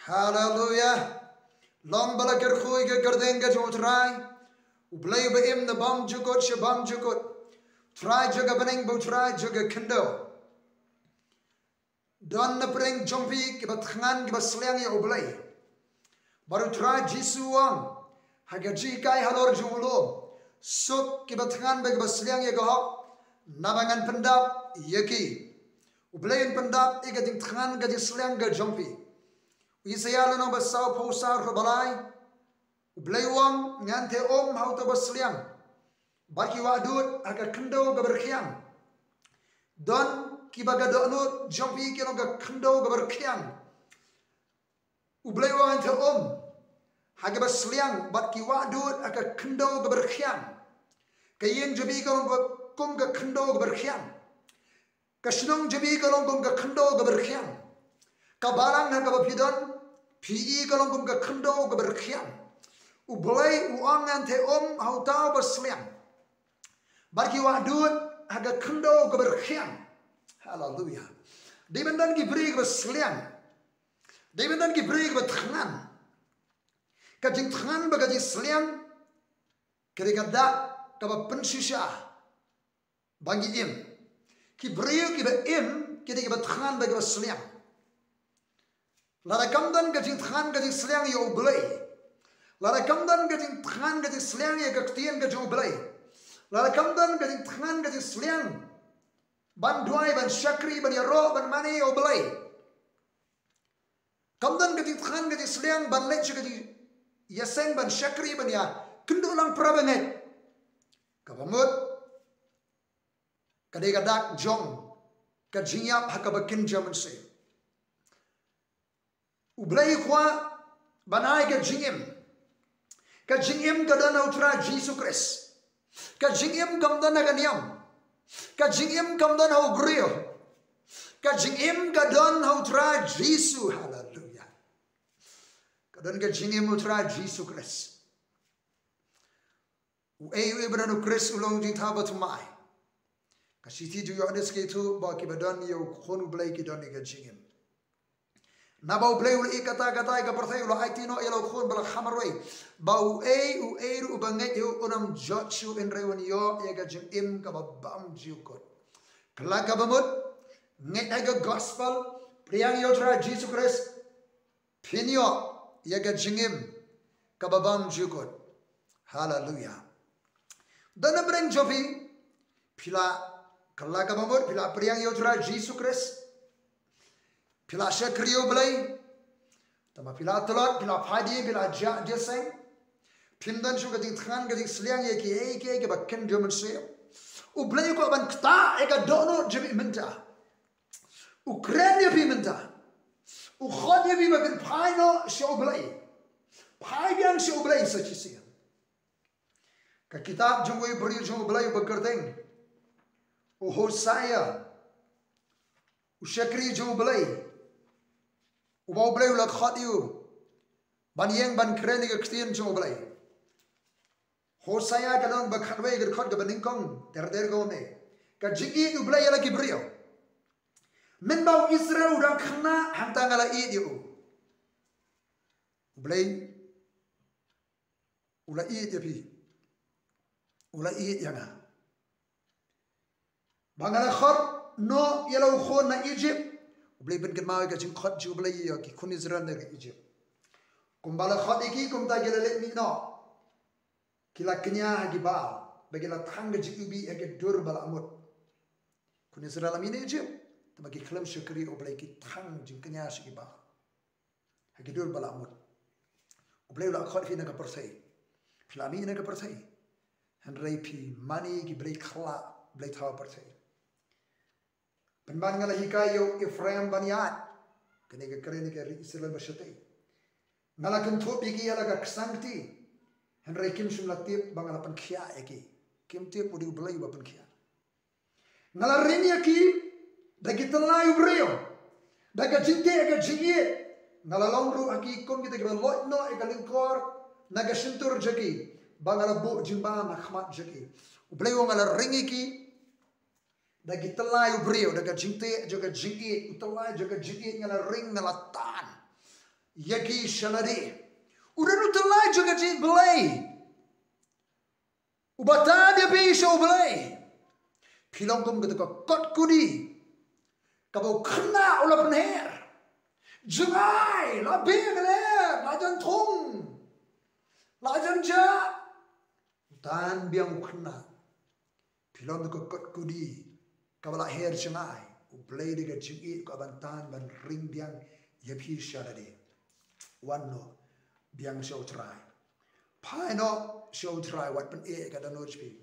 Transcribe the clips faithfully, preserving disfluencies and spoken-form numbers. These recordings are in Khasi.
Haleluya. Long ba la kyrkhu ïa ka kyrteng ka jong U Trai, U Blei uba im na bymjukut sha bymjukut, Trai jong ka bneng bad Trai jong ka khyndew. Don na pdeng jong phi kiba thngan kiba sliang ïa U Blei. Bad U Trai Jisu u ong ha ka jinghikai halor jong u lum, suk kiba thngan bad kiba sliang ïa ka hok, naba ngan pyndap ïa ki. U Blei un pyndap ïa ka jingthngan ka jingsliang ka jong phi. U Isaïah lynnong ba sawphew saw, dkhot ba lai. U Blei u ong, ngan theh um ha uta uba sliang, bad ki wahdud ha ka khyndew kaba rkhiang. Don kiba ka dohnud jong phi ki long ka khyndew kaba rkhiang. U Blei u ong, ngan theh um ha kaba sliang bad ki wahdud ha ka khyndew kaba rkhiang. Ka ïing jong phi ka long kum ka khyndew kaba rkhiang. Ka shnong jong phi ka long kum ka khyndew kaba rkhiang. Ka balang ha kaba phi don, phi i, ka long kum ka khyndew kaba rkhiang. U Blei u ong, ngan theh um ha uta uba sliang, bad ki wahdud ha ka khyndew kaba rkhiang. Haleluya. Dei ban don ki briew kiba sliang. Dei ban don ki briew kiba thngan. Ka jingthngan bad ka jingsliang ka dei ka dak kaba pynshisha ba ngi im. Ki briew kiba im ki dei kiba thngan bad kiba sliang. Lada kam don ka jingthngan ka jingsliang ïa U Blei, lada kam don ka jingthngan ka jingsliang ïa ka ktien ka jong U Blei, lada kam don ka jingthngan ka jingsliang ban duwai, ban shakri, ban ïaroh, ban mane ïa U Blei, kam don ka jingthngan ka jingsliang ban leit sha ka jingïaseng, ban shakri, ban ïakynduh lang para bangeit, kaba mut ka dei ka dak jong ka jingïap ha kaba kynja mynsiem. U Blei u kwah ban ai ka jingim. Ka jingim ka don ha U Trai Jisu Khrist. Ka jingim kam don ha ka niam. Ka jingim kam don ha u briew. Ka jingim ka don ha U Trai Jisu. Haleluya. Ka don ka jingim ha U Trai Jisu Khrist. Uei uei ba don ha U Khrist u long jingthaw bathymmai. Ka shithi jong u Ïoannis ka ïathuh ba kiba don ïa U Khun U Blei ki don ïa ka jingim. Naba U Blei u la ïeit katta katta ïa ka pyrthei, u la aiti noh ïa la u Khun ba la kham marwei, ba uei uei ruh uba ngeit ïa u un ym jot shuh, hynrei un ïoh ïa ka jingim kaba bymjukut. Kylla kaba mut, ngeit ha ka gospel, pdiang ïa U Trai Jisu Khrist, phin ïoh ïa ka jingim kaba bymjukut. Haleluya. Don na pdeng jong phi, phi la, kylla kaba mut, phi la pdiang ïa U Trai Jisu Khrist, phi la shakri ïa U Blei, tangba phi la tlot, phi la phai dien, phi la jah jingïaseng, phim don shuh ka jingthngan ka jingsliang ïa kiei kiei kiba kynja mynsiem. U Blei u kwah ban ktah ïa ka dohnud jong phi mynta. U kren ïa phi mynta. U khot ïa phi ba phin phai noh sha U Blei. Phai biang sha U Blei sa shisien. Ka kitab jong uwei u briew jong U Blei uba kyrteng u Hosea, u shakri jong U Blei, uba U Blei u la khot ïa u ban ïeng ban kren ïa ka ktien jong U Blei. Hosea ka lynnong ba khatwei, ka dkhot kaba nyngkong ter ter kumne: Ka jingïeit U Blei ïa la ki briew. Mynba u Israel u dang khynnah, hangta nga la ïeit ïa u. U Blei u la ïeit ïa phi. U la ïeit ïa nga. Ba nga la khot noh ïa la u khun na Ijipt. U Blei pynkynmaw ïa ka jingkhot jong U Blei ïa ki khun Israel na ka Ijipt. Kumba la khot ïa ki, kumta ki la leit mih noh. Ki la kñia ha ki Baal, ba ki la thang ka jingïewbih ha ki dur ba la mut. Khun Israel la mih na Ijipt, tangba ki khlem shakri ïa U Blei, ki thang jingkñia sha ki Baal ha ki dur ba la mut. U Blei u la khot phi na ka pyrthei. Phi la mih na ka pyrthei, hynrei phi mane ki blei khyllah, blei thaw pyrthei. Pynban nga la hikai ïa u Ephraim ban ïaid. Kane ka kren ïa ka ri Israel ba shatei. Nga la kynthup ïa ki ïa la ka ksangkti, hynrei kim shym la tip ba nga la pynkhiah ïa ki. Kim tip u dei U Blei uba pynkhiah. Nga la ring ïa ki da ki tyllai u briew, da ka jingteh ka jingïeit. Nga la long ruh ha ki kum kita kiba loit noh ïa ka lyngkor na ka shyntur jong ki, ba nga la buh jingbam ha khmat jong ki. U Blei u ong, nga la ring ïa ki da ki tyllai u briew, da ka jingteh jong ka jingïeit, u tyllai jong ka jingïeit nga la ring, nga la tan. ïa ki sha lade. U don u tyllai jong ka jingïeit Blei uba tan ïa phi sha U Blei. Phi long kum kata ka kot kudi kaba u khynnah u la pynher. Jngai, la biang ka lyer, la jan thung, la jan jah. U tan biang u khynnah. Phi long kata ka kot kudi kaba la her jngai. U Blei da ka jingïeit u kwah ban tan ban ring biang ïa phi sha lade. Wan noh biang sha U Trai. Phai noh sha U Trai, wat pyneh ïa ka dohnud jong phi.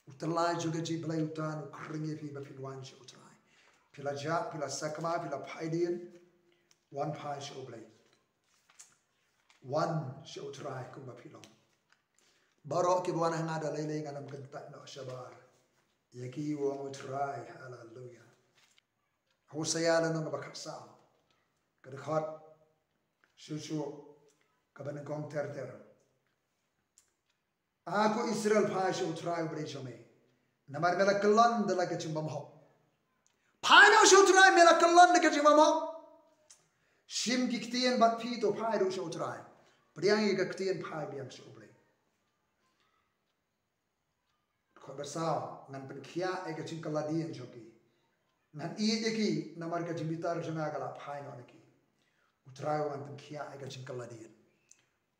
U tyllai jong ka jingïeit Blei u tan u khring ïa phi ba phin wan sha U Trai. Phi la jah, phi la sakma, phi la phaidien. Wan phai sha U Blei. Wan sha U Trai kumba phi long. Baroh kiba wan ha nga da lei lei ngan ym kyntait noh shabar ïa ki, ong U Trai. Haleluia. Hosea lynnong kaba khatsaw, ka dkhot shuh shuh, kaba nyngkong ter ter. A ko Israel, phai sha U Trai U Blei jong me, namar me la kyllon da la ka jingbymhok. Phai noh sha U Trai, me la kyllon da ka jingbymhok. Shim ki ktien bad phi to phai ruh sha U Trai. Pdiang ïa ka ktien, phai biang sha U Blei. Dkhot ba saw, ngan pynkhiah ïa ka jingkylla dien jong ki. Ngan ïeit ïa ki namar ka jingbitar jong nga ka la phai noh na ki. U Trai u ngan pynkhiah ïa ka jingkylla dien.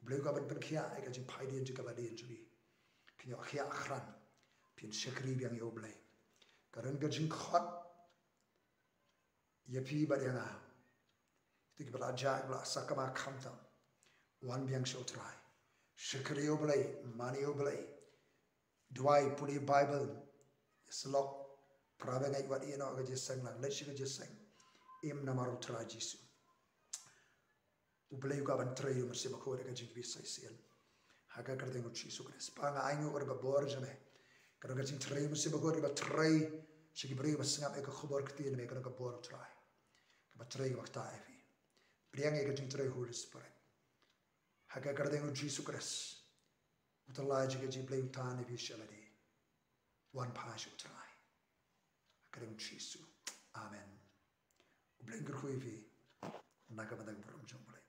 U Blei u kwah ban pynkhiah ïa ka jingphaidien, jingkylla dien jong ki. Phin ïoh khiah khran. Phin shakri biang ïa U Blei. Ka don ka jingkhot ïa phi bad ïa nga. Kito kiba la jah, kiba la sakma khamtam, wan biang sha U Trai. Shakri ïa U Blei, mane ïa U Blei. Duwai, pule Baibl, ïasyllok, para bangeit, wat ïeh noh ha ka jingseng lang, leit sha ka jingseng. Im namar U Trai Jisu. U Blei u kwah ban trei ïa u Mynsiem Bakhuid ha ka jingkyrpad sa shisien. Ha ka kyrteng U Jisu Khrist. Pa, nga ainguh ka bor jong me. Ka don ka jingtrei U Mynsiem Bakhuid kaba trei sha ki briew ba sngap ïa ka khubor ktien me, ka don ka bor U Trai kaba trei, kaba ktah ïa phi. Pdiang ïa ka jingtrei Holy Spirit. Ha ka kyrteng U Jisu Khrist. U tyllai jong ka jingïeit Blei u tan ïa phi sha lade. Wan phai sha U Trai. Ha ka kyrteng U Jisu. Amen. U Blei un kyrkhu ïa phi na ka bynta ka burom jong U Blei.